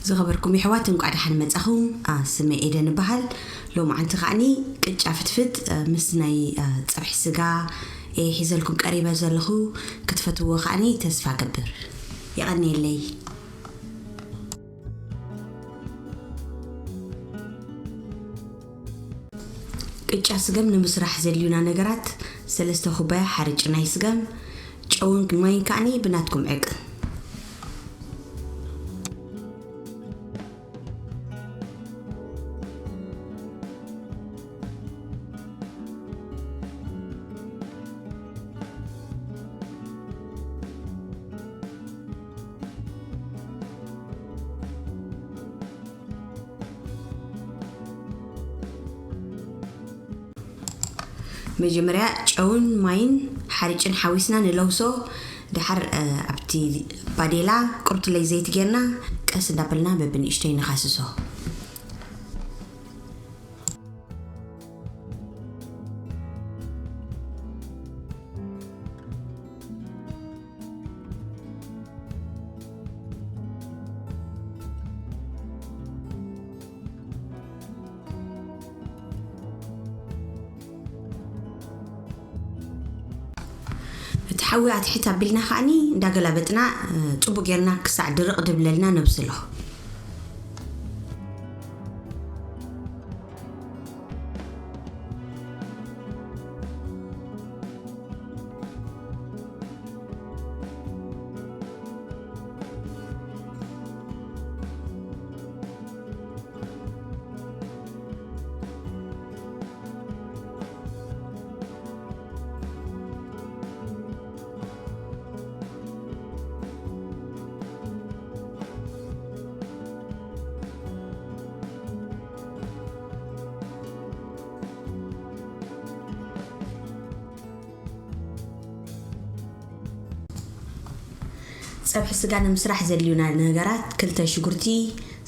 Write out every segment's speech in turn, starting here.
ዝኸበርኩም ይሕዋት፣ እንቋዕ ደሓን መጻኹም። ስመይ ኤደን እበሃል። ሎማዓንቲ ከዓኒ ቅጫ ፍትፍት ምስ ናይ ጸብሒ ስጋ እየ ሒዘልኩም ቀሪበ ዘለኹ። ክትፈትዎ ከዓኒ ተስፋ ገብር። የቐንየለይ። ቅጫ ስገም ንምስራሕ ዘድልዩና ነገራት፣ ሰለስተ ኩባያ ሓርጭ ናይ ስገም፣ ጨውን ማይን ከዓኒ ብናትኩም ዕቅን። መጀመርያ ጨውን ማይን ሓርጭን ሓዊስና ንለውሶ። ደሓር ኣብቲ ባዴላ ቁርትለይ ዘይቲ ጌርና ቀስ እንዳበልና በብንእሽተይ ንኻስሶ። እቲ ሓዊ ኣትሒት ኣቢልና ከዓኒ እንዳገላበጥና ጽቡቅ ጌርና ክሳዕ ድርቕ ድብለልና ነብስሎ። ጸብሒ ስጋ ንምስራሕ ዘድልዩና ነገራት፣ ክልተ ሽጉርቲ፣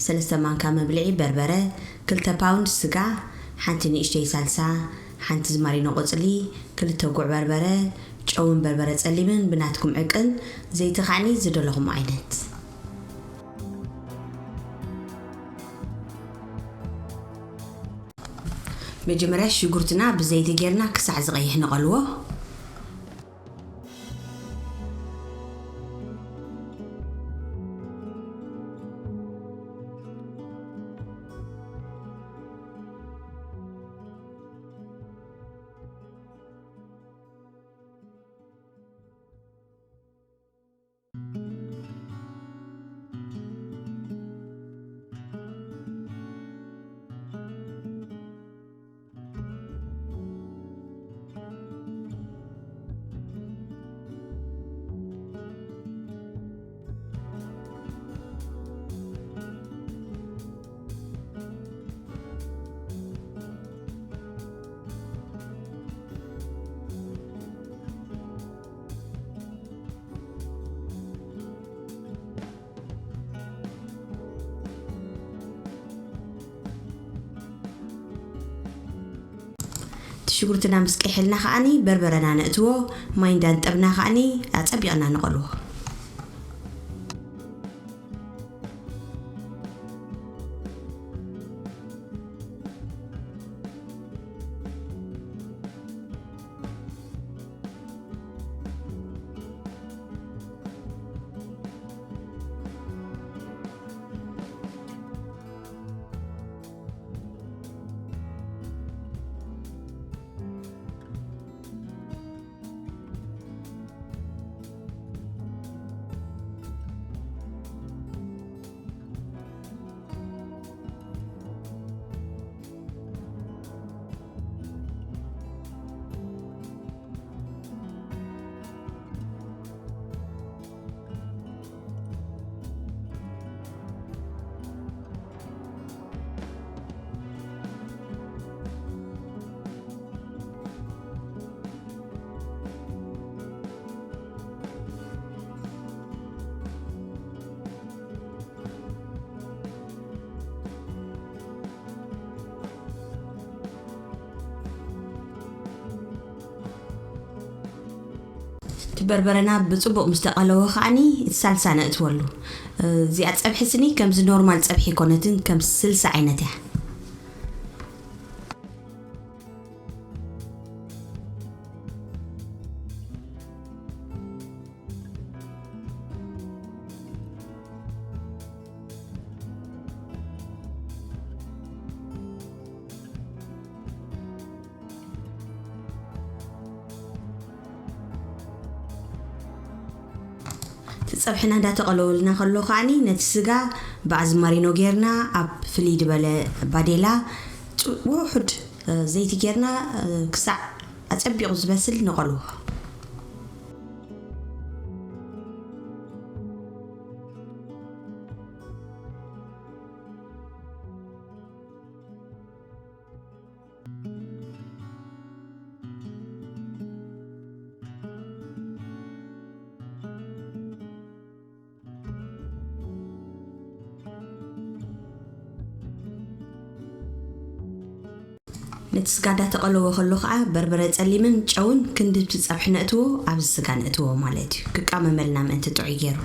ሰለስተ ማንካ መብልዒ በርበረ፣ ክልተ ፓውንድ ስጋ፣ ሓንቲ ንእሽተይ ሳልሳ፣ ሓንቲ ዝማሪኖ ቆጽሊ፣ ክልተ ጉዕ በርበረ፣ ጨውን በርበረ ጸሊምን ብናትኩም ዕቅን፣ ዘይቲ ከዓኒ ዝደለኹም ዓይነት። መጀመርያ ሽጉርትና ብዘይቲ ጌርና ክሳዕ ዝቐይሕ ንቐልዎ። እቲ ሽጉርትና ምስ ቀይሐልና ከዓኒ በርበረና ነእትዎ፣ ማይ እንዳንጠብና ከዓኒ ኣጸቢቕና ንቐልዎ። እቲ በርበረና ብጽቡቕ ምስ ተቐለወ ከዓኒ እቲ ሳልሳ ነእትወሉ። እዚኣ ጸብሒ ስኒ ከምዚ ኖርማል ጸብሒ ኣይኮነትን፣ ከም ስልሲ ዓይነት እያ። እቲ ጸብሕና እንዳተቐለወልና ከሎ ከዓኒ ነቲ ስጋ ብኣዝማሪኖ ጌርና ኣብ ፍልይ ዝበለ ባዴላ ጽ-፣ ውሑድ፣ እ፣ ዘይቲ ጌርና፣ እ፣ ክሳዕ ኣጸቢቑ ዝበስል ንቐልዎ። ነቲ ስጋ እንዳተቐለወ ከሎ ኸዓ በርበረ ጸሊምን ጨውን ክንዲ እቲ ጸብሒ ነእትዎ፣ ኣብዚ ስጋ ነእትዎ ማለት እዩ። ክቃመመልና ምእንቲ ጥዑይ ገይሩ።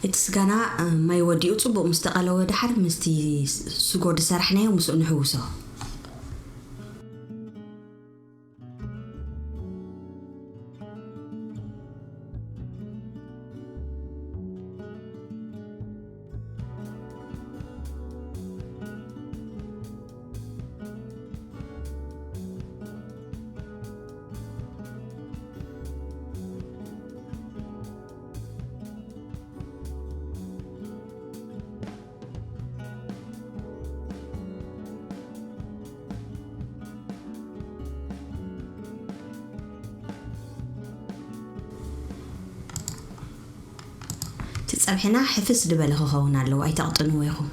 እቲ ስጋና፣ እ፣ ማይ ወዲኡ ጽቡቕ ምስ ተቐለወ ደሓር ምስቲ ስ-፣ ስጎ ዝሰራሕናዮ ምስኡ ንሕውሶ። እቲ ጸብሕና ሕፍስ ዝበለ ክኸውን ኣለዎ፣ ኣይተቕጥንዎ ኢኹም።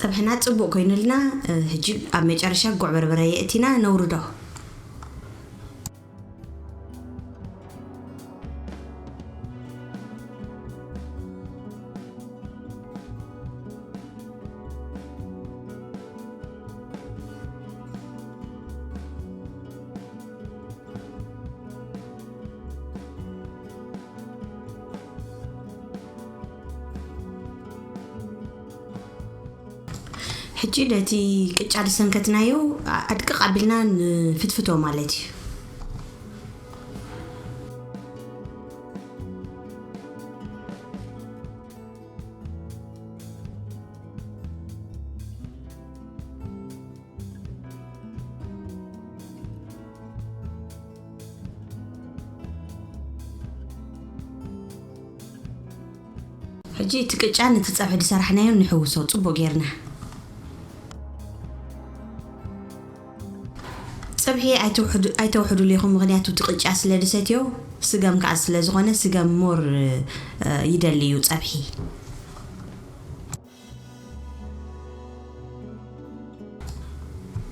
ጸብሕና ጽቡቕ ኮይኑልና፣ እ፣ ሕጂ ኣብ መጨረሻ ጉዕ በርበረ የእቲና ነውርዶ። ሕጂ ነቲ ቅጫ ዝሰንከትናዮ ኣድቅቕ ኣቢልና ንፍትፍቶ ማለት እዩ። ሕጂ እቲ ቅጫ ነቲ ጸብሒ ዝሰራሕናዮ ንሕውሶ ጽቡቕ ጌርና። ጸብሒ ኣይተውሕዱ-፣ ኣይተውሕዱሉ ኢኹም፣ ምኽንያቱ እቲ ቅጫ ስለ ዝሰትዮ፣ ስገም ከኣ ስለ ዝኾነ፣ ስገም ሞር፣ እ፣ ይደሊ እዩ ጸብሒ።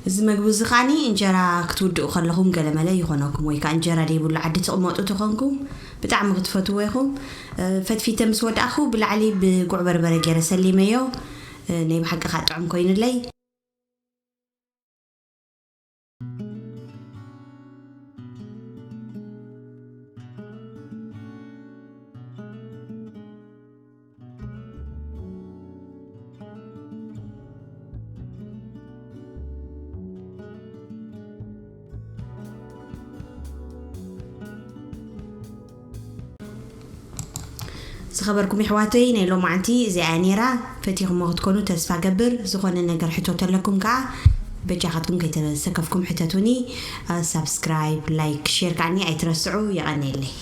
እዚ መግቢ እዚ ከኣኒ እንጀራ ክትውድኡ ከለኹም ገለመለ ይኾነኩም፣ ወይ ከኣ እንጀራ ዘይብሉ ዓዲ ትቕመጡ ተኾንኩም ብጣዕሚ ክትፈትዎ ኢኹም። እ፣ ፈትፊተ ምስ ወዳእኹ ብላዕሊ ብጉዕ በርበረ ገይረ ሰሊመዮ። እ፣ ናይ ብሓቂ ከኣ ጥዑም ኮይኑለይ። ዝኸበርኩም የሕዋተይ፣ ናይ ሎማዓንቲ እዚኣ እያ ነይራ። ፈቲኹሞ ክትኮኑ ተስፋ ገብር። ዝኾነ ነገር ሕቶ ተለኩም ከኣ በጃኻትኩም ከይተሰከፍኩም ሕተቱኒ። እ፣ ሳብስክራይብ፣ ላይክ፣ ሼር ከኣኒ ኣይትረስዑ። የቐንየለይ።